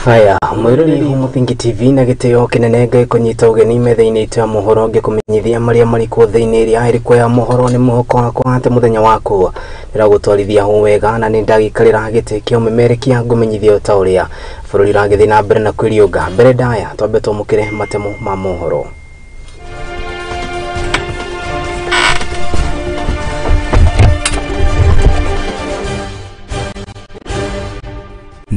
Haya, mwiroreri Mũthingi TV na gĩtĩo kĩnene ngĩkũnyita ũgeni metha-inĩ itũ ya mohoro ngĩkũmenyithia marĩa marĩ kuo thĩinĩ ĩrĩa ĩrĩ ya mohoro nĩ mũhoko wakwa atĩ mũthenya waku ndĩragũtwarithia ho wega na nĩ ndagĩikarĩra gĩtĩ kĩa ũmemerekia ngũmenyithia ta ũrĩa bũrũri ũragĩthiĩ na mbere na kwĩriũnga. Mbere ndaya twambe twamũkĩre matemo ma mohoro.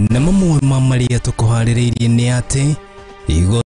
Na mamwe ma marĩa tũkũharĩrĩirie nĩ atĩ igo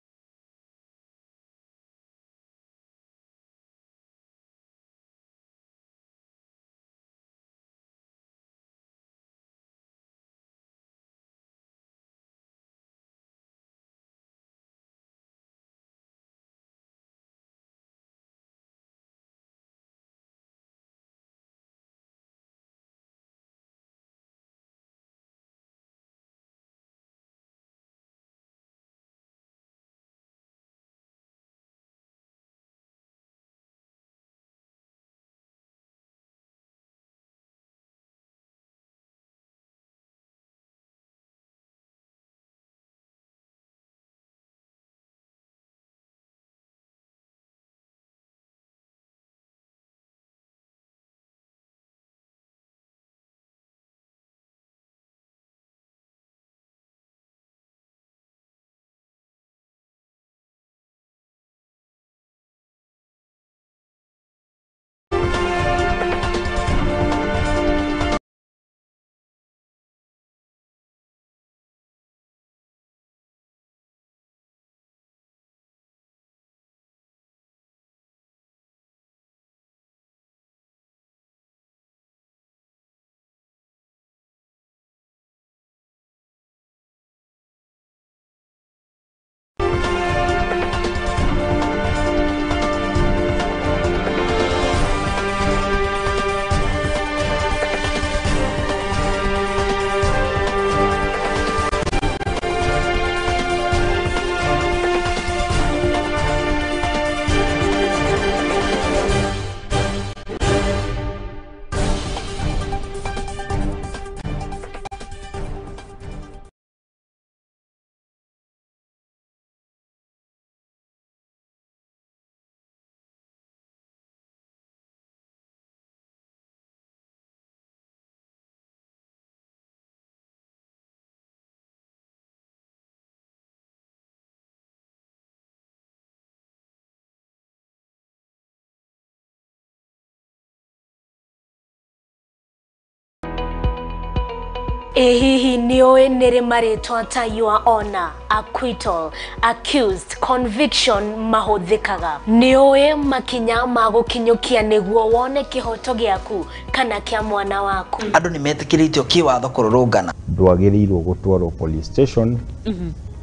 Hihi nĩũĩ nĩrĩ marĩtwa ta your honor, acquittal, accused, conviction mahũthĩkaga? Nĩũĩ makinya ma gũkinyũkia nĩguo wone kĩhoto gĩaku kana kĩa mwana waku? Andũ nĩ metĩkĩrĩtio kĩwatho kũrũrũngana. Ndwagĩrĩirwo gũtwarwo police station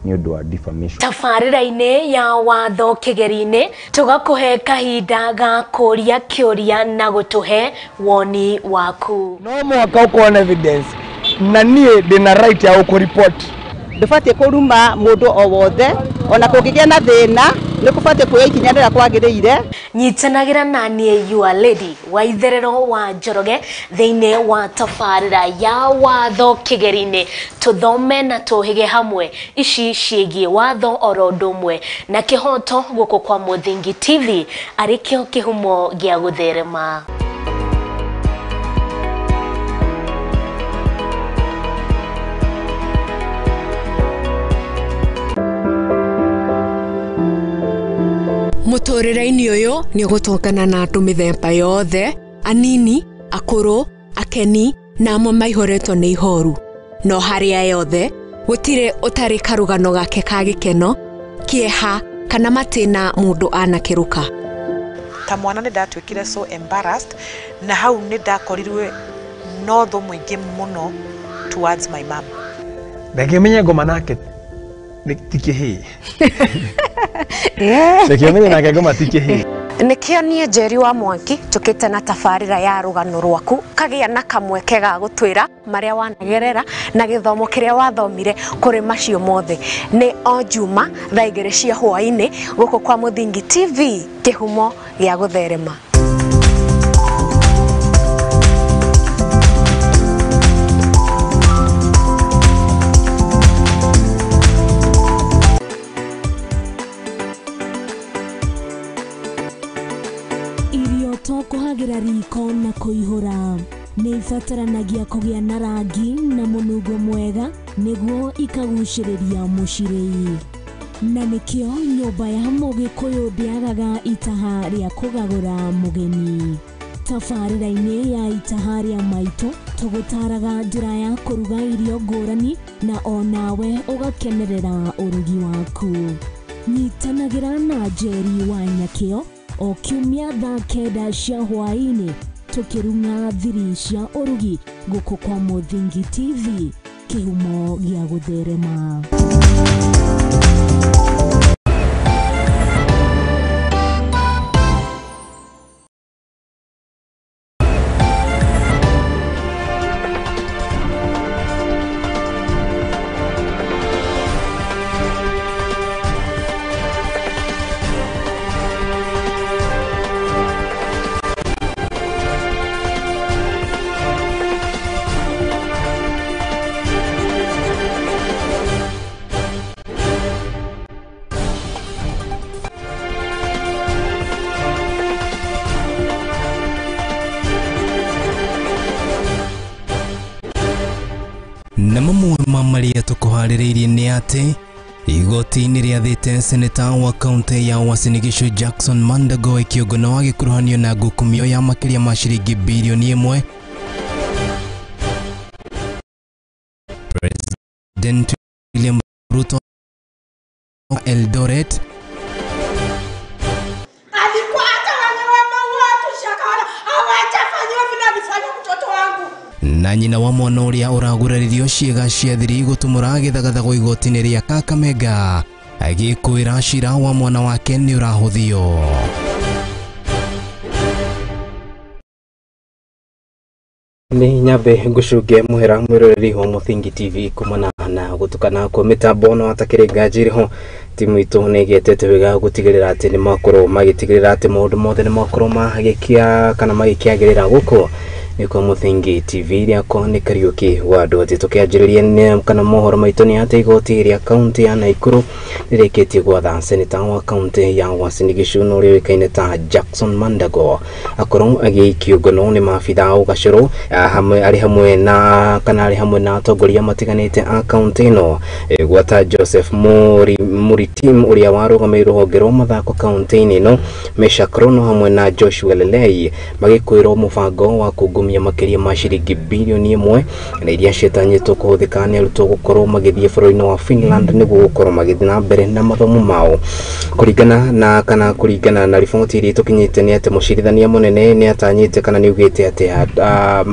nĩ ũndũ wa defamation. Tabarĩra-inĩ ya watho kĩgeri-inĩ tũgakũhe kahinda ga kũria kĩũria na gũtũhe woni waku. No mũhaka ũkorwo na evidence na niĩ ndĩna right ya gũkũripoti. Ndũbatiĩ kũruma mũndũ o wothe ona kũngĩgĩa na thĩna nĩ kũbatiĩ kuoya ikinya rĩrĩa kwagĩrĩire. Nyitanagĩra na niĩ your lady wa itherero wa Njoroge thĩinĩ wa tabarĩra ya watho kĩgeri-inĩ tũthome na tũhĩge hamwe ici ciĩgiĩ watho oro ũndũ ũmwe na kĩhoto gũkũ kwa Mũthingi TV arĩ kĩo kĩhumo gĩa gũtherema. Mũtũrĩre-inĩ ũyũ nĩ ũgũtũngana na andũ mĩthemba yothe, anini, akũrũ, akeni na amwe maihũrĩtwo nĩ ihoru. No harĩa yothe gũtirĩ ũtarĩ karũgano gake ka gĩkeno, kĩeha kana matĩna mũndũ anakĩrũka. Ta mwana nĩ ndatuĩkire so embarrassed na hau nĩ ndakorirwe no thũ mũingĩ mũno towards my mom. Ndangĩmenya ngoma nake ti kĩhĩĩ. Ndangĩmenya nake ngoma ti kĩhĩĩ. Nĩkĩo niĩ Njeri wa Mwangi njũkĩte na tabarĩra ya rũgano rwaku kagĩa na kamweke ga gũtwĩra marĩa wanagerera na gĩthomo kĩrĩa wathomire kũrĩ macio mothe. Nĩ o Juma thaa 2 cia hwaĩ-inĩ gũkũ kwa Mũthingi TV kĩhumo gĩa gũtherema. Irio to kũhagĩra riko na kũihũra, nĩ ibataranagia kũgĩa na rangi na mũnungo mwega nĩguo ikagucĩrĩria mũcirĩi. Na nĩkĩo nyũmba ya Mũgĩkũyũ ndĩagaga itaha rĩa kũgagũra mũgeni. Tabarĩra-inĩ ya itaha rĩa maitũ tũgũtaraga njĩra ya kũruga irio ngũrani na onawe ũgakenerera ũrugi waku. Nyitanagĩra na Njeri wa Nyakĩo o kiumia thaa 9 cia hwaĩ-inĩ tũkĩrung'a thiri cia ũrugi gũkũ kwa Mũthingi TV, kĩhumo gĩa gũtherema. Na mamwe ma marĩa tũkũharĩrĩirie nĩ atĩ igoti nĩ rĩathĩte seneta wa kaunti ya Uasin Gishu Jackson Mandago kĩũngano agĩkuruhanio na ngukumio ya makĩria ma ciringi birioni 1. President William Ruto Eldoret alikuwa hata watu shakara hawajafanyiwa vile alifanya mtoto wangu. Na nyina wa mwana ũrĩa ũraguraririo ciĩga cia thiri gũtumũra gĩthagathago igoti-inĩ rĩa Kakamega agĩkwĩra cira wa mwana wake nĩ ũrahũthio. Nĩ nyambe ngũcunge mũhera mwĩroreri wa Mũthingi TV kumana na gũtukana kwa mĩtambo no atakĩrĩ nganja ho timu itũ nĩ ĩgĩtete wega gũtigĩrĩra atĩ nĩ makorwo magĩtigĩrĩra atĩ maũndũ mothe nĩ makorwo magĩkia kana magĩkĩagĩrĩra gũkũ nĩ kwa Mũthingi TV. Rĩakwa nĩ Kariũki wa Ndũthi. Tũkĩanjĩrĩria kana mohoro maitũ nĩ atĩ igoti rĩa kaunti ya Naikuru nĩrĩkĩtie gwatha seneta wa kaunti ya Uasin Gishu na ũrĩa ũĩkaine ta Jackson Mandago akorwo agĩikio ngono nĩ maabitha a ũgacũrũ arĩ hamwe na kana arĩ hamwe na atongoria matiganĩte a kaunti ĩno gwata Joseph Muritim ũrĩa warũgamĩrĩire rũhonge rwa mathako kaunti-inĩ ĩno, Meshack Rono hamwe na Joshua Lelei magĩkwĩrwo mũbango wa kungumia makĩria ma ciringi birioni 1 na iria ciatanyĩtwo kũhũthĩka nĩ arutwo gũkorwo magĩthiĩ bũrũri-inĩ wa Finland nĩguo gũkorwo magĩthiĩ na mbere na mathomo mao. Kũringana na kana kũringana na riboti iria tũkinyĩte nĩ atĩ mũcirithania mũnene nĩ atanyĩte kana nĩ augĩte atĩ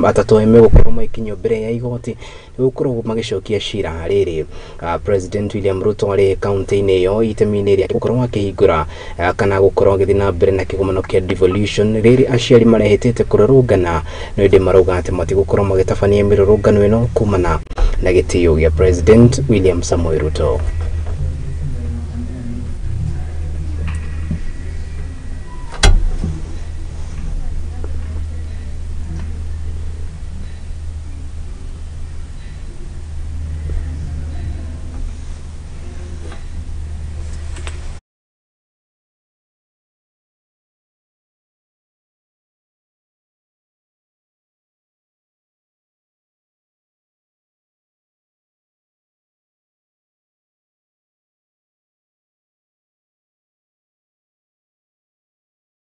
atatũ aya megũkorwo magĩkinyio mbere ya igoti nĩgũkorwo magĩcokia cira rĩrĩ. President William Ruto arĩ kaunti-inĩ ĩyo itemi-inĩ rĩa gũkorwo akĩhingũra kana gũkorwo agĩthiĩ na mbere na kĩgomano kĩa devolution rĩrĩ aciari marehĩtĩte kũrũrũngana no ĩndĩ marauga atĩ matigũkorwo magĩtabania mĩrũrũngano ĩno kumana na gĩtĩo gĩa President William Samoei Ruto.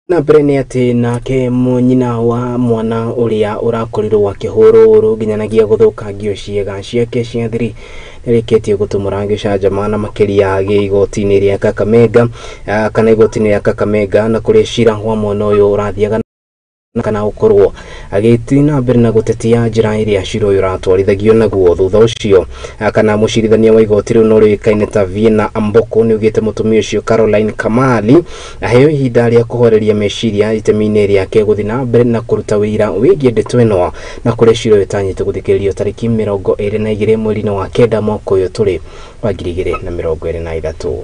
Na mbere nĩ atĩ nake nyina wa mwana ũrĩa ũrakorirwo akĩhũrwo ũru nginyanagia gũthũkangio ciĩga ciake cia thiri nĩrĩkĩtie gũtumũra gĩcanjama na makĩria igoti-inĩ rĩa Kakamega kana igoti-inĩ rĩa Kakamega na kũrĩa cira wa mwana ũyũ ũrathiaga kana gũkorwo agĩthiĩ na mbere na gũtetia njĩra ĩrĩa cira ũyũ ũratwarithagio naguo. Thutha ũcio kana mũcirithania wa igoti rĩu na ũrĩa ũĩkaine ta Vienna Amboko nĩaugĩte mũtumia ũcio Caroline Kamali aheo ihinda rĩa kũhoreria meciria itemi-inĩ rĩake gũthiĩ na mbere na kũruta wĩira wĩgiĩ ndeto ĩno na kũrĩa cira ũyũ ũtanyĩte gũthikĩrĩrio tarĩki 22 mweri-inĩ wa 9 mwaka ũyũ tũrĩ wa 2023.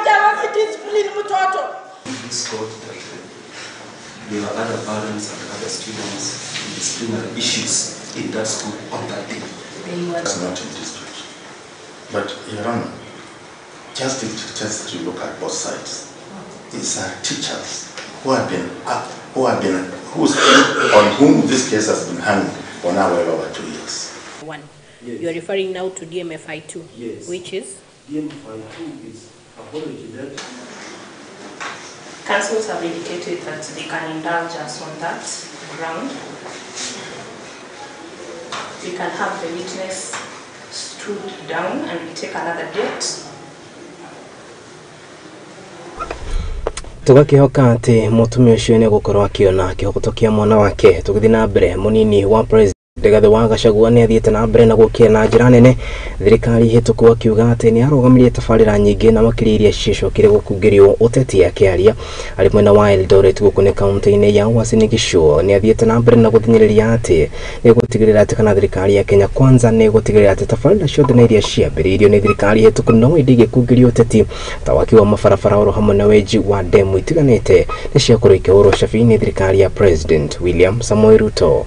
mmoja hawezi discipline mtoto. This court that there were other parents and other students in disciplinary issues in that school on that day. That's not in dispute. But Your Honor, just to look at both sides. These are teachers who have been up, who have been, who's, on whom this case has been hanging for now well over 2 years. One. Yes. You are referring now to DMFI 2. Yes. Which is? DMFI 2 is apology that councils have indicated that they can indulge us on that ground. We can have the witness stood down and we take another date. Tugakihoka ati mutumia ucio ni gukorwo akiona kihoto kia mwana wake. Tugithii na mbere, munini wa president Rigathi wa Gachagua ni athiĩte na mbere na gũkia na njĩra nene thirikari hĩtũku, akiuga atĩ nĩ arũgamirie tabarĩra nyingĩ na makĩria iria ciacokire gũkungĩrio ũteti. Akĩaria arĩ mwena wa Eldoret gũkũ nĩ kaunti-inĩ ya Uasin Gishu, nĩ athiĩte na mbere na gũthinyĩrĩria atĩ nĩ gũtigĩrĩra atĩ kana thirikari ya Kenya Kwanza nĩ gũtigĩrĩra atĩ tabarĩra ciothe na iria ciambĩrĩirio nĩ thirikari hĩtũku no ĩndĩ igĩkungĩrio ũteti ta waki wa mabarabara oro hamwe na wenji wa ndemu itiganĩte nĩ ciakorwo ikĩhũrwo cabi nĩ thirikari ya President William Samoei Ruto.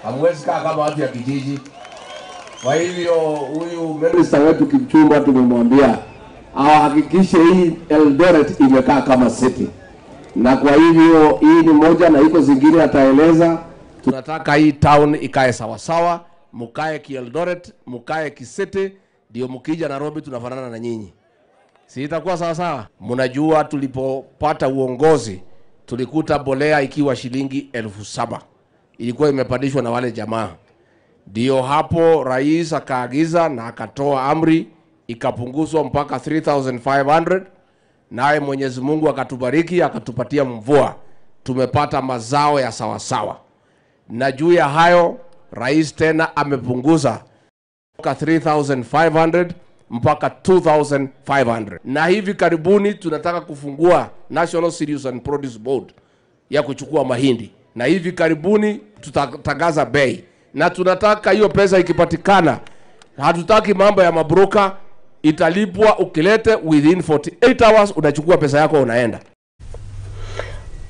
Hamwezi kaa kama watu ya kijiji. Kwa hivyo huyu minister wetu Kipchumba tumemwambia ahakikishe hii Eldoret imekaa kama city, na kwa hivyo hii ni moja na iko zingine ataeleza. Tunataka hii town ikae sawasawa, mukae ki Eldoret, mukae ki city, ndio mkija Nairobi tunafanana na nyinyi, si itakuwa sawasawa? Mnajua tulipopata uongozi tulikuta bolea ikiwa shilingi 7,000. Ilikuwa imepandishwa na wale jamaa. Ndio hapo rais akaagiza na akatoa amri ikapunguzwa mpaka 3,500. Naye Mwenyezi Mungu akatubariki akatupatia mvua. Tumepata mazao ya sawasawa. Na juu ya hayo rais tena amepunguza kutoka 3,500 mpaka 2,500. Na hivi karibuni tunataka kufungua National Cereals and Produce Board ya kuchukua mahindi. Na hivi karibuni tutatangaza bei. Na tunataka hiyo pesa ikipatikana, hatutaki mambo ya mabroka, italipwa ukilete within 48 hours, unachukua pesa yako unaenda.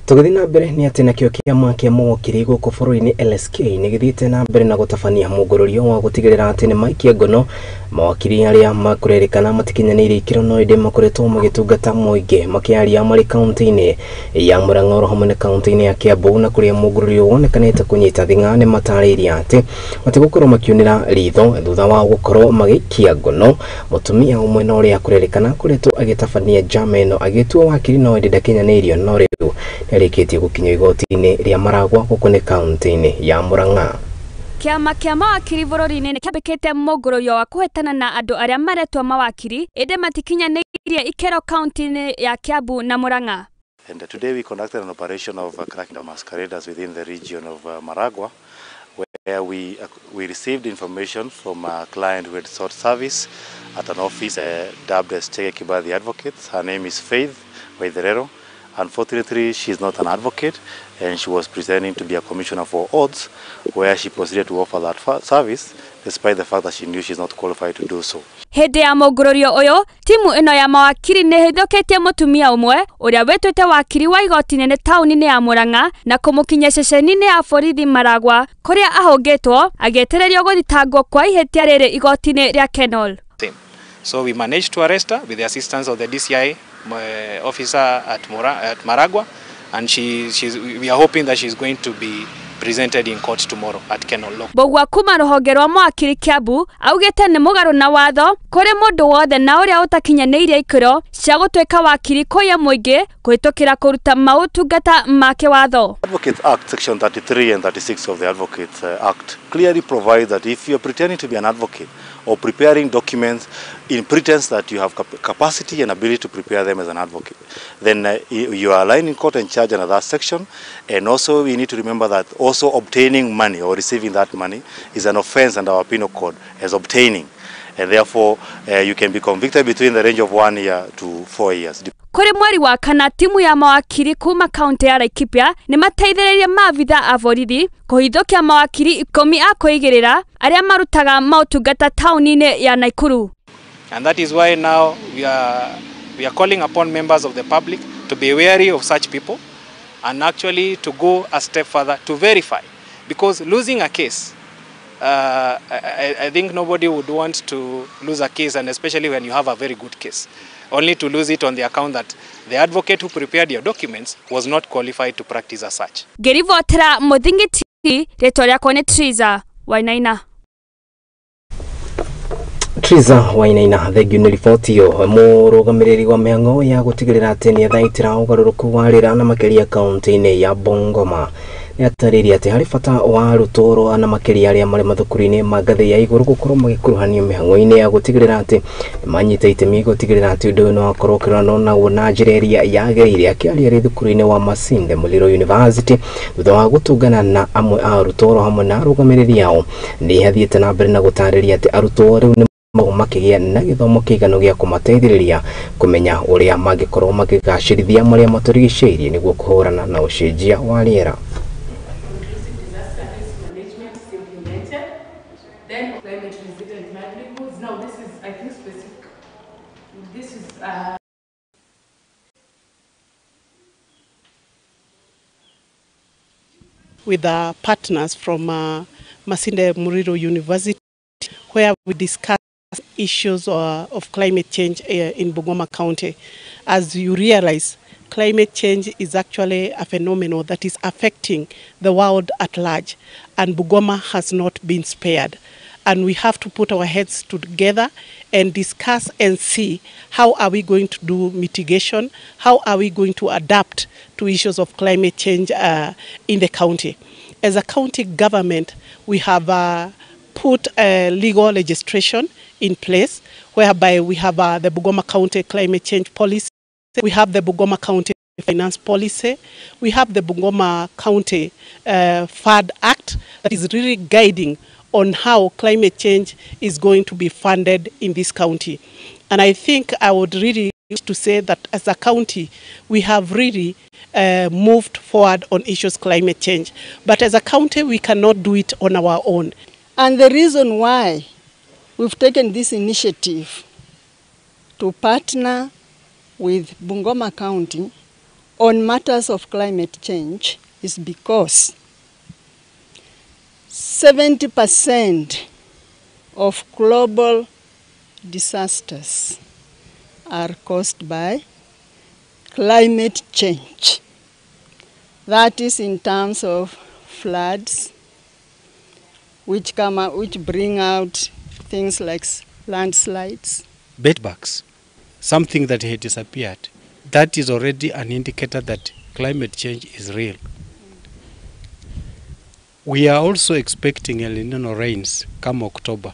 Tũgĩthiĩ na mbere nĩ atĩ nakĩo kĩama kĩa mawakiri gũkũ bũrũri-inĩ LSK nĩ gĩthiĩte na mbere na gũtabania mũngũrũrio wa gũtigĩrĩra atĩ nĩ maikia ngono mawakiri arĩa makũrerĩkana matikinyanĩirie ikĩro no ĩndĩ makoretwo magĩtungata mũingĩ. Makĩaria marĩ kaunti-inĩ ya Murang'a oro hamwe na kaunti-inĩ ya Kiambu na kũrĩa mũngũrũrio wonekanĩte kũnyita thing'a, nĩ matarĩirie atĩ matigũkorwo makĩunĩra ritho thutha wa gũkorwo magĩikia ngono mũtumia ũmwe na ũrĩa kũrerĩkana akoretwo agĩtabania njama ĩno agĩtua wakiri no ĩndĩ ndakinyanĩirio no rĩu nĩarĩkĩtie gũkinyio igoti-inĩ rĩa Maragwa gũkũ nĩ kaunti-inĩ ya Murang'a. Kĩama kĩa mawakiri bũrũri-inĩ nĩkĩambĩkĩte mũngũrũrio wa kũhetana na andũ arĩa maretwo mawakiri ĩndĩ matikinyanĩirie ikĩro kaunti-inĩ ya Kiambu na Murang'a. And today we conducted an operation of cracking down masqueraders within the region of Maragua, where we received information from a client who had sought service at an office dubbed as Chege Kibathi Advocates. Her name is Faith Waitherero. Unfortunately, she is not an advocate, and she was pretending to be a commissioner for oaths, where she proceeded to offer that service, despite the fact that she knew she is not qualified to do so. Hĩndĩ ya mũngũrũrio ũyũ, timu ĩno ya mawakiri nĩ ĩhithũkĩtie mũtumia ũmwe ũrĩa wĩtwĩte wakiri wa igoti nene taũni-inĩ ya Murang'a na kũmũkinyia ceceni-inĩ ya borithi Maragwa kũrĩa ahũngĩtwo agĩetererio gũthitangwo kwa ihĩtia rĩrĩ igoti-inĩ rĩa Kenol. So we managed to arrest her with the assistance of the DCI officer at Maragua, and we are hoping that she's going to be presented in court tomorrow at Kenol Law. Mbũgua kuma rũhonge rwa mawakiri Kiambu augĩte nĩ mũgarũ na watho kũrĩ mũndũ wothe na ũrĩa ũtakinyanĩirie ikĩro cia gũtuĩka wakiri kũiya mũingĩ kũhĩtũkĩra kũruta maũtungata ma kĩwatho. Advocates Act section 33 and 36 of the Advocates Act clearly provide that if you are pretending to be an advocate or preparing documents in pretense that you have capacity and ability to prepare them as an advocate, then you are lying in court and charged under that section. And also we need to remember that also obtaining money or receiving that money is an offense under our penal code as obtaining, and therefore you can be convicted between the range of 1 year to 4 years. Kũrĩ mweri wa kana timu ya mawakiri kuma kaunti ya Laikipia nĩ mateithĩrĩirie maabitha a borithi kũhithũkia mawakiri 10 a kwĩigĩrĩra arĩa marutaga maũtungata taũni-inĩ ya Nakuru. And that is why now we are calling upon members of the public to be wary of such people and actually to go a step further to verify. Because losing a case, I think nobody would want to lose a case, and especially when you have a very good case, only to lose it on the account that the advocate who prepared your documents was not qualified to practice as such. Ngĩribotera Mũthingi TV, rĩtwa rĩakwa nĩ Triza Wainaina. Triza Wainaina, thengiũ nĩ riboti ĩyo. Mũrũgamĩrĩri wa mĩhang'o ya gũtigĩrĩra atĩ nĩethaitĩra ũgarũrũku wa rĩera na makĩria kaunti-inĩ ya Bungoma nĩatarĩirie atĩ harĩ bata wa arutwo na makĩria arĩa marĩ mathukuru-inĩ ma ngathĩ ya igũrũ gũkorwo magĩkuruhanio mĩhang'o-inĩ ya gũtigĩrĩra atĩ nĩmanyita itemi gũtigĩrĩra atĩ ũndũ ũyũ nĩwakorwo ũkĩrorwo naguo na njĩra ĩrĩa yagĩrĩire. Akĩaria arĩ thukuru-inĩ wa Masinde Muliro University thutha wa gũtũngana na amwe a arutwo hamwe na arũgamĩrĩri ao, nĩathiĩte na mbere na gũtarĩria atĩ arutwo rĩu nĩ makĩgĩa na gĩthomo kĩiganu gĩa kũmateithĩrĩria kũmenya ũrĩa mangĩkorwo makĩgacĩrithia marĩa matũrigicĩirie nĩguo kũhũrana na ũcenjia wa rĩera. With our partners from Masinde Muliro University, where we discuss issues of climate change in Bungoma County. As you realize, climate change is actually a phenomenon that is affecting the world at large, and Bungoma has not been spared. And we have to put our heads together and discuss and see how are we going to do mitigation, how are we going to adapt to issues of climate change in the county. As a county government, we have put a legal legislation in place whereby we have the Bungoma County Climate Change Policy, we have the Bungoma County Finance Policy, we have the Bungoma County FAD Act that is really guiding on how climate change is going to be funded in this county. And I think I would really wish to say that as a county, we have really moved forward on issues climate change. But as a county, we cannot do it on our own. And the reason why we've taken this initiative to partner with Bungoma County on matters of climate change is because 70% of global disasters are caused by climate change. That is in terms of floods, which come out, which bring out things like landslides. Bedbugs, something that had disappeared. That is already an indicator that climate change is real. We are also expecting El Nino rains come October.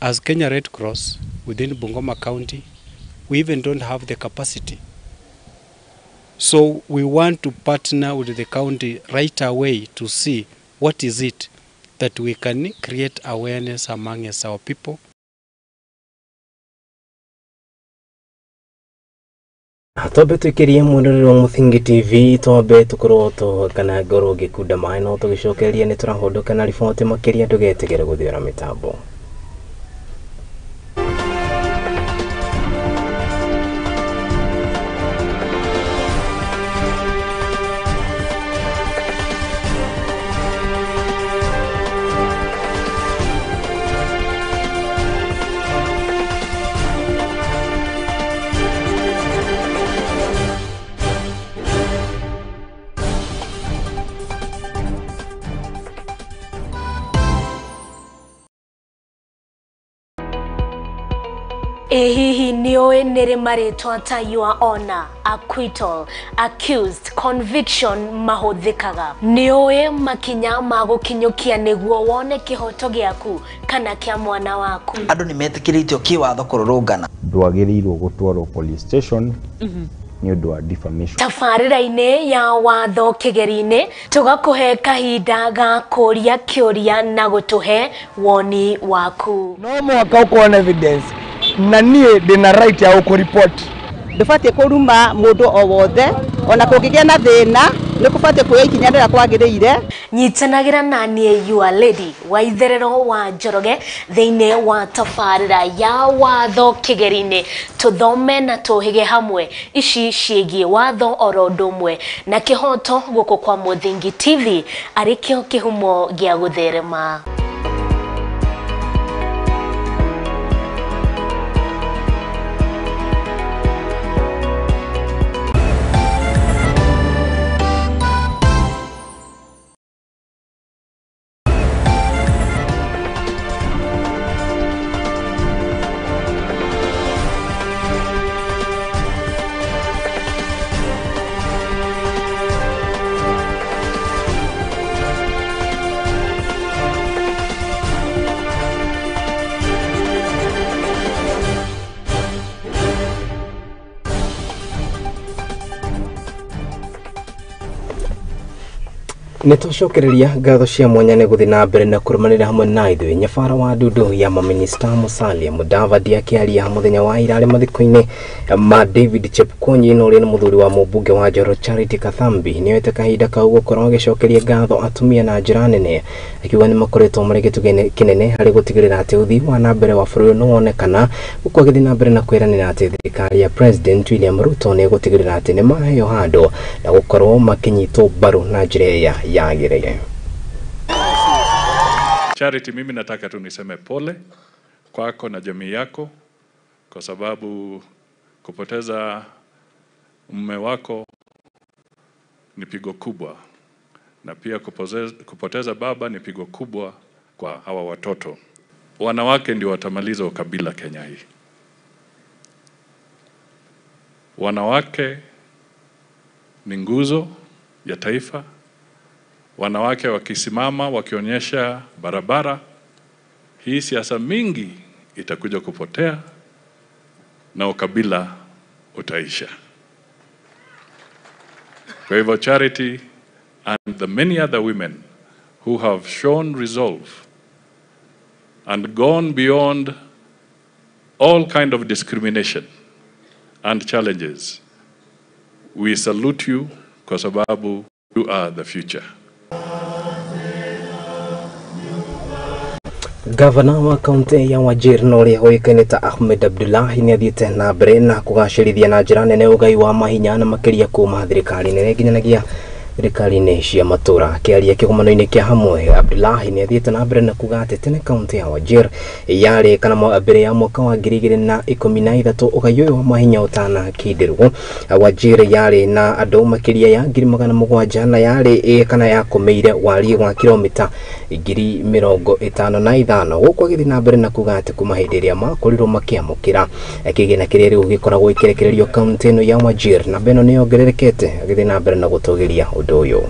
As Kenya Red Cross within Bungoma County, we even don't have the capacity. So we want to partner with the county right away to see what is it that we can create awareness among our people. Twambe twikirie mwiroreri wa Muthingi TV, twambe tukorwo kana ngorwo ngĩkunda maĩ no tũgĩcokereria nĩ tũrahũndũka na riboti makĩria, ndũgetigĩre gũthiora mĩtambo. Hihi nĩũĩ nĩrĩ marĩtwa ta your honor, acquittal, accused, conviction mahũthĩkaga? Nĩũĩ makinya ma gũkinyũkia nĩguo wone kĩhoto gĩaku kana kĩa mwana waku? Andũ nĩmetĩkĩrĩtio kĩwatho kũrũrũngana. Ndwagĩrĩirwo gũtwarwo police station nĩ ũndũ wa defamation. Tabarĩra-inĩ ya watho kĩgeri-inĩ tũgakũhe kahinda ga kũria kĩũria na gũtũhe woni waku. No mũhaka ũkorwo na evidence na niĩ ndĩna right ya gũkũripoti. Ndũbatiĩ kũruma mũndũ o wothe ona kũngĩgĩa na thĩna Nĩ kũbatiĩ kuoya ikinya rĩrĩa kwagĩrĩire. Nyitanagĩra na niĩ your lady wa itherero wa Njoroge thĩinĩ wa tabarĩra ya watho kĩgeri-inĩ, tũthome na tũhĩge hamwe ici ciĩgiĩ watho oro ũndũ ũmwe na kĩhoto gũkũ kwa Mũthingi TV arĩkĩo kĩhumo gĩa gũtherema. Nĩtwacokereria ngatho cia mwanya nĩ gũthiĩ na mbere na kũrũmanĩra hamwe na ithuĩ. Nyabara wa ndundu ya maminista Musalia Mudavadi akĩaria mũthenya wa ira arĩ mathiko-inĩ ma David Chepkonyi na ũrĩa nĩ mũthuri wa mũmbunge wa Njoro Charity Kathambi nĩoete kahinda kau gũkorwo agĩcokeria ngatho atumia na njĩra nene, akiuga nĩ makoretwo marĩ gĩtugĩ kĩnene harĩ gũtigĩrĩra atĩ ũthii wa na mbere wa bũrũri nĩ wonekana, gũkũ agĩthiĩ na mbere na kwĩranĩra atĩ thirikari ya President William Ruto nĩ ĩgũtigĩrĩra atĩ nĩ maheo handũ na gũkorwo makĩnyitwo mbaru na njĩra ĩrĩa yagĩrĩire. Charity, mimi nataka tu niseme pole kwako na jamii yako kwa sababu kupoteza mume wako ni pigo kubwa, na pia kupoteza baba ni pigo kubwa kwa hawa watoto. Wanawake ndio watamaliza ukabila Kenya hii. Wanawake ni nguzo ya taifa. Wanawake wakisimama, wakionyesha barabara, hii siasa mingi itakuja kupotea na ukabila utaisha. Kwa hivyo Charity and the many other women who have shown resolve and gone beyond all kind of discrimination and challenges, we salute you kwa sababu you are the future. Gavana wa kaunti ya Wajir na ũrĩa ũĩkaine ta Ahmed Abdullahi nĩathiĩte na mbere na kũgacĩrithia na njĩra nene ũgai wa mahinya na makĩria kuma thirikari nene nginyanagia thirikari-inĩ cia matũra. Akĩaria kĩgomano-inĩ kĩa hamwe, Abdullahi nĩathiĩte na mbere na kuga atĩ tene kaunti ya Wajir yarĩ kana mbere ya mwaka wa 2013 ũgai ũyũ wa mahinya ũtanakindĩrwo. Wajir yarĩ na andũ makĩria ya 700,000 na yarĩ kana yakũmĩire wariĩ wa kilomita 55,000 gũkũ agĩthiĩ na mbere na kuga atĩ kuma hĩndĩ ĩrĩa makorirwo makĩamũkĩra kĩgĩna kĩrĩa rĩu gĩkoragwo gĩkĩrekererio kaunti ĩno ya Wajir namba ĩno nĩyongererekete, agĩthiĩ na mbere na gũtũgĩria ũndũ ũyũ.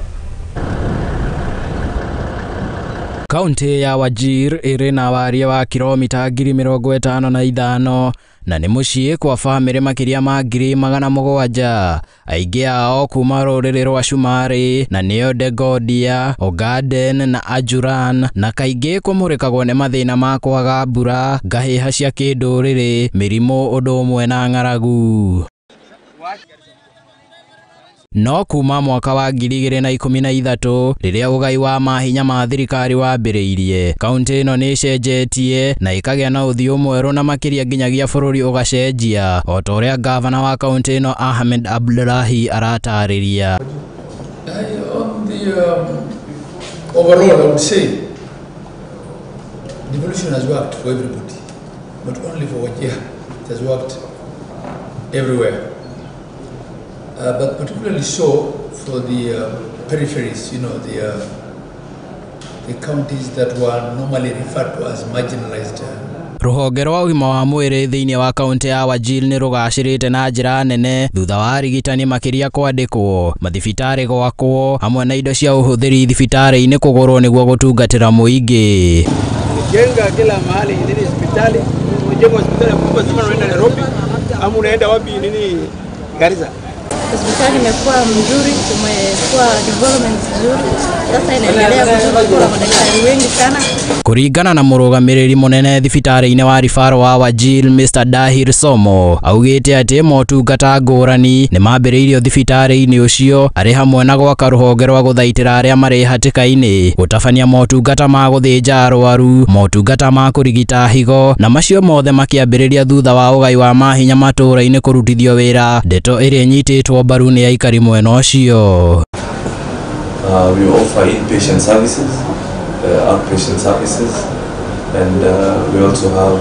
Kaunti ya Wajir ĩrĩ na wariĩ wa kilomita 55,000 na nĩ mũciĩ kwa bamĩrĩ makĩria ma 700,000, aingĩ ao kuma rũrĩrĩ rwa Shumari na nĩo Degodia, Ogaden na Ajuran, na kaingĩ kũmũrĩkagwo nĩ mathĩna ma kwaga mbura, ngahĩha cia kĩndũrĩrĩ, mĩrimũ ũndũ ũmwe na ng'aragu. No kuma mwaka wa 2013 rĩrĩa ũgai wa mahinya ma thirikari wambĩrĩirie, kaunti ĩno nĩ ĩcenjetie na ĩkagĩa na ũthiũ mwerũ na makĩria nginyagia bũrũri ũgacenjia, o ta ũrĩa gavana wa kaunti ĩno Ahmed Abdullahi aratarĩria. On the overall, I would say devolution has worked for everybody, not only for Wajir, it has worked everywhere. But particularly so for the peripheries, you know, the counties that were normally referred to as marginalized. Rũhonge rwa ũgima wa mwĩrĩ thĩinĩ wa kaunti ya Wajir nĩ rũgacĩrĩte na njĩra nene thutha wa arigitani makĩria kwandĩkwo, mathibitarĩ gwakwo, hamwe na indo cia ũhũthĩri thibitarĩ-inĩ kũgũrwo nĩguo gũtungatĩra mũingĩ. Jenga kila mahali nini hospitali, unajenga hospitali kubwa sana, unaenda Nairobi ama unaenda wapi nini Garissa. Hospitali imekuwa mzuri, tumekuwa development nzuri. Sasa inaendelea vizuri, kuna madaktari wengi sana. Kuringana na murugamiriri munene thibitarĩ-inĩ wa Rifaro wa Wajir Mr Dahir Somo augĩte atĩ motungata ngũrani nĩ mambĩrĩirio thibitarĩ-inĩ ũcio arĩ hamwe na gwaka rũhonge rwa gũthaitĩra arĩa marĩ hatĩka-inĩ, gũtabania motungata ma gũthĩnja arwaru, motungata ma kũrigita higo na macio mothe makĩambĩrĩria thutha wa ũgai wa mahinya matũũra-inĩ kũrutithio wĩra, ndeto ĩrĩa ĩnyitĩtwo mbaru nĩ aikari mwena ũcio. We offer inpatient services, outpatient services, and we also have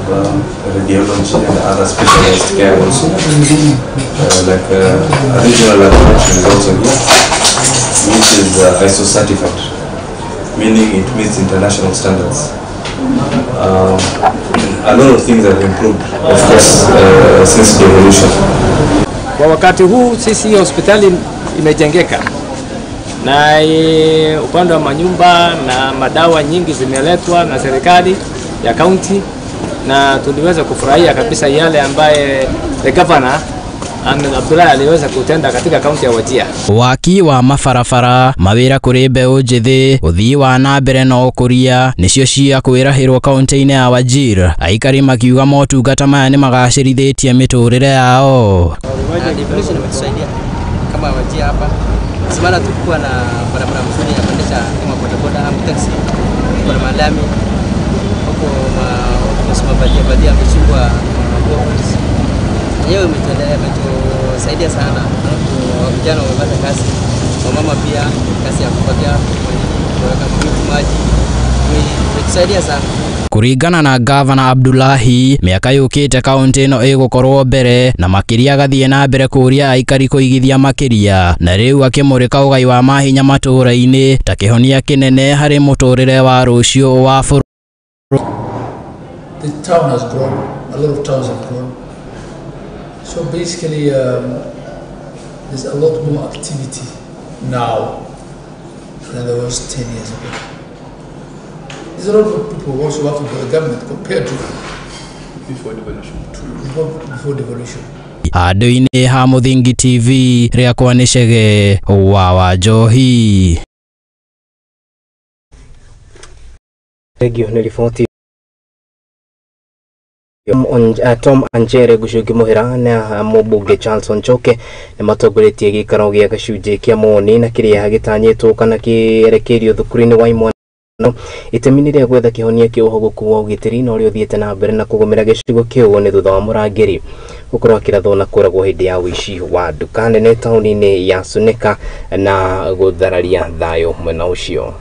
radiology and other specialized care also. Like a regional laboratory is also here, which is ISO certified, meaning it meets international standards. A lot of things have improved, of course, since devolution. Kwa wakati huu sisi hospitali imejengeka na upande wa manyumba na madawa nyingi zimeletwa na serikali ya county, na tuliweza kufurahia kabisa yale ambaye the governor Ahmed Abdullahi aliweza kutenda katika kaunti ya Wajir. Waki wa mabarabara, mawira kuri mbeũ njĩthĩ, ũthii wa na mbere na ũkũria nĩcio cia kwĩrahĩrwo kaunti-inĩ ya Wajir, aikari makiuga motungata maya nĩ magacĩrithĩtie mĩtũrĩre yao. Devolution imetusaidia kama Wajir hapa. Simana tulikuwa na barabara mzuri ya kuendesha kama bodaboda au taxi, kuna malami huko mabadia amechimbwa boreholes. Yenyewe imetusaidia sana, vijana wamepata kazi, wamama pia kazi ya kupakia kuweka miti maji, imetusaidia sana. Kuringana na Gavana Abdullahi, mĩaka yũkĩte kaunti ĩno ĩgũkorwo mbere na makĩria agathiĩ na mbere kũũria aikari kũigithia makĩria, na rĩu akĩmũrĩka ũgai wa mahinya matũũra-inĩ ta kĩhonia kĩnene harĩ mũtũrĩre wa rũciũ wa bũrũri. The town has grown, a lot of towns have grown. So basically there's a lot more activity now than there was 10 years ago. There's a lot of people also working for the government compared to before devolution. Before devolution. Handũ-inĩ ha Mũthingi TV rĩakwa nĩ Chege wa Wanjohi. Thengio nĩ riboti Tom Anjere Gucuki Muhira na mũmbunge Charles Onchoke nĩ matongoretie gĩikaro gĩa gĩcunjĩ kĩa mawoni na kĩrĩa gĩtanyĩtwo kana kĩerekeirio thukuru-inĩ wa imwana itemi-inĩ rĩa gwetha kĩhonia kĩa ũhogũku wa ũgitĩri na ũrĩa ũthiĩte na mbere na kũgũmĩra gĩcigo kĩu nĩ thutha wa mũrangĩri gũkorwo akĩrathwo na kũragwo hĩndĩ ya ũici wa nduka nene taũni-inĩ ya Suneka na gũthararia thayũ mwena ũcio.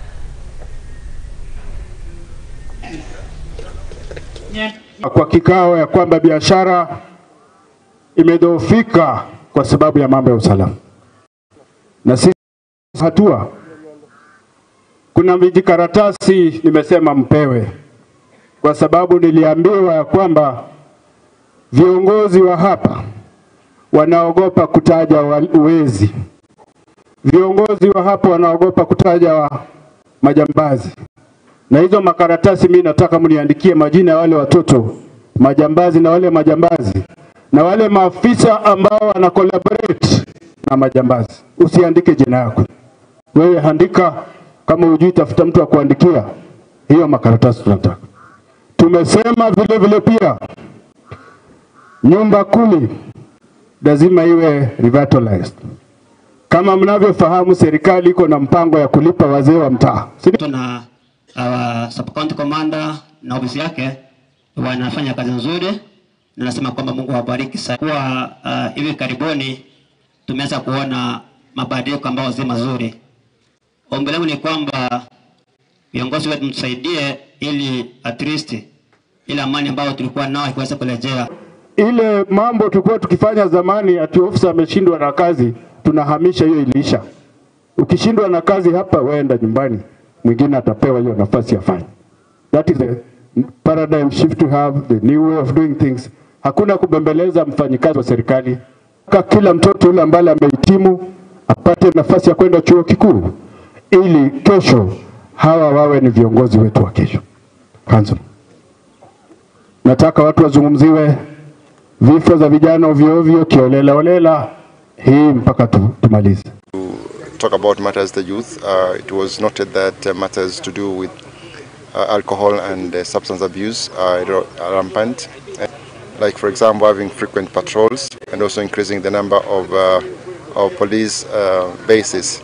Kwa kikao ya kwamba biashara imedhoofika kwa sababu ya mambo ya usalama, na sisi hatua kuna vijikaratasi nimesema mpewe, kwa sababu niliambiwa ya kwamba viongozi wa hapa wanaogopa kutaja wezi, viongozi wa hapa wanaogopa kutaja majambazi. Na hizo makaratasi mimi nataka mniandikie majina ya wale watoto majambazi na wale majambazi na wale maafisa ambao wana collaborate na majambazi. Usiandike jina yako wewe, andika kama hujui, tafuta mtu akuandikia hiyo makaratasi tunataka. Tumesema vile vile pia nyumba 10 lazima iwe revitalized. Kama mnavyofahamu, serikali iko na mpango ya kulipa wazee wa mtaa. Tuna sub-county commander na ofisi yake wanafanya kazi nzuri, na nasema kwamba Mungu awabariki sana. Kwa hivi karibuni tumeanza kuona mabadiliko ambayo si mazuri. Ombi langu ni kwamba viongozi wetu mtusaidie ili at least ile amani ambayo tulikuwa nao iweze kurejea. Ile mambo tulikuwa tukifanya zamani ati ofisa ameshindwa na kazi, tunahamisha hiyo, iliisha. Ukishindwa na kazi hapa, weenda nyumbani, mwingine atapewa hiyo nafasi afanye. That is the paradigm shift to have, the new way of doing things. Hakuna kubembeleza mfanyikazi wa serikali. Kila mtoto yule ambaye amehitimu apate nafasi ya kwenda chuo kikuu, ili kesho hawa wawe ni viongozi wetu wa kesho. Council, nataka watu wazungumziwe vifo za vijana ovyo ovyo, kiolela olela. Hii mpaka tumalize. Talk about matters the youth. It was noted that matters to do with alcohol and substance abuse are rampant. Like, for example, having frequent patrols and also increasing the number of police bases.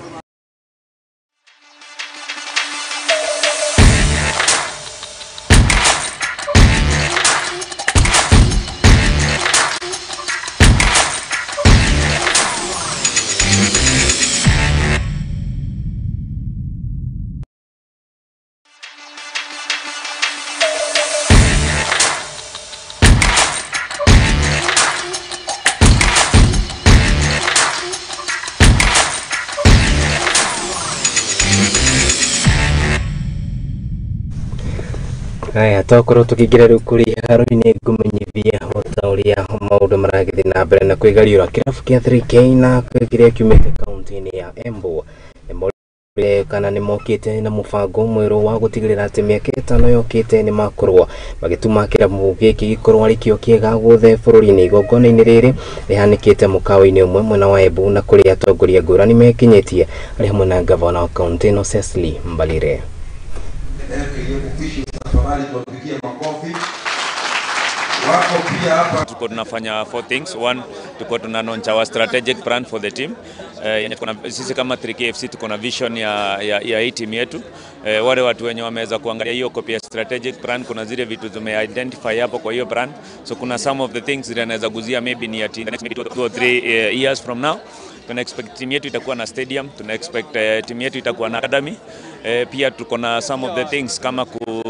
Aya tokorwo tukĩingĩra rĩu kũrĩ haro-inĩ ngũmenyithia ota ũrĩa maũndũ maragĩthiĩ na mbere na kwĩgariũra kĩrabu kĩa 3K na kĩrĩa kiumĩte kaunti-inĩ ya Embu nĩmorire kana nĩmokĩte na mũbango mwerũ wa gũtigĩrĩra atĩ mĩaka 5 yokĩte nĩmakorwo magĩtũma kĩrabu gĩkĩ gĩkorwo arĩ kĩo kĩega guothe bũrũri-inĩ. Igongona-inĩ rĩrĩ rĩhanĩkĩte mũkawa-inĩ ũmwe mwena wa Embu na kũrĩa atongoria ngũrani mekinyĩtie arĩ hamwe na gavana wa kaunti ĩno Cecily Mbalire. Tuko tunafanya 4 things. One, tuko tuna launch our strategic plan for the team. Sisi kama 3KFC tuko na vision ya hii team yetu. Wale watu wenye wameweza kuangalia hiyo copy ya strategic plan, kuna zile vitu tume identify hapo kwa hiyo plan. So kuna some of the things zile naweza guzia maybe ni at the next maybe 2 or 3 years from now. Tuna expect team yetu itakuwa na stadium, tuna expect team yetu itakuwa na academy. Pia tuko na some of the things kama ku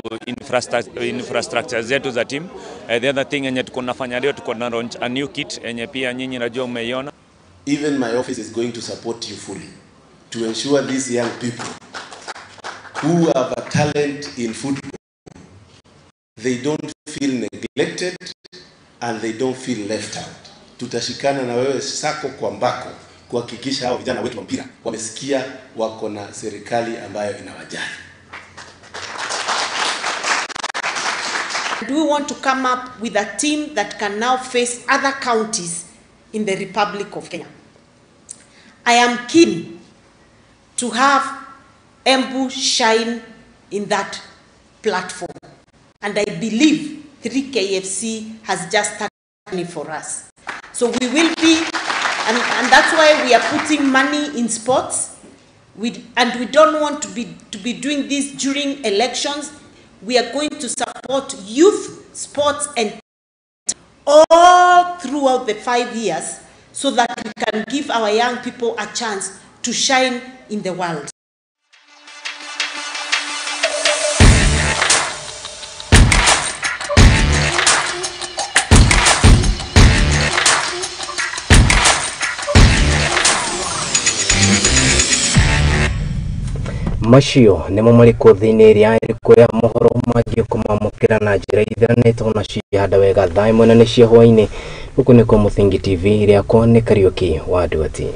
infrastructure zetu za team. The other thing yenye tuko nafanya leo, tuko na launch a new kit yenye pia nyinyi najua umeiona. Even my office is going to support you fully to ensure these young people who have a talent in football, they don't feel neglected and they don't feel left out. Tutashikana na wewe sako kwa mbako kuhakikisha hao vijana wetu wa mpira wamesikia wako na serikali ambayo inawajali. Do we want to come up with a team that can now face other counties in the Republic of Kenya? I am keen to have Embu shine in that platform. And I believe 3KFC has just started for us. So we will be, and that's why we are putting money in sports. And we don't want to be doing this during elections. We are going to support youth, sports, and all throughout the 5 years so that we can give our young people a chance to shine in the world. Macio nĩmo marĩkũ thĩinĩ ĩrĩa ĩrĩkũ ya mohoro mangĩ kũmamũkĩra na njĩra itharanĩtwo na cihanda wega thaa 1 na nĩ cia hwaĩ-inĩ. Gũkũ nĩkuo Mũthingi TV, rĩakwa nĩ Kariũki wa Nduati.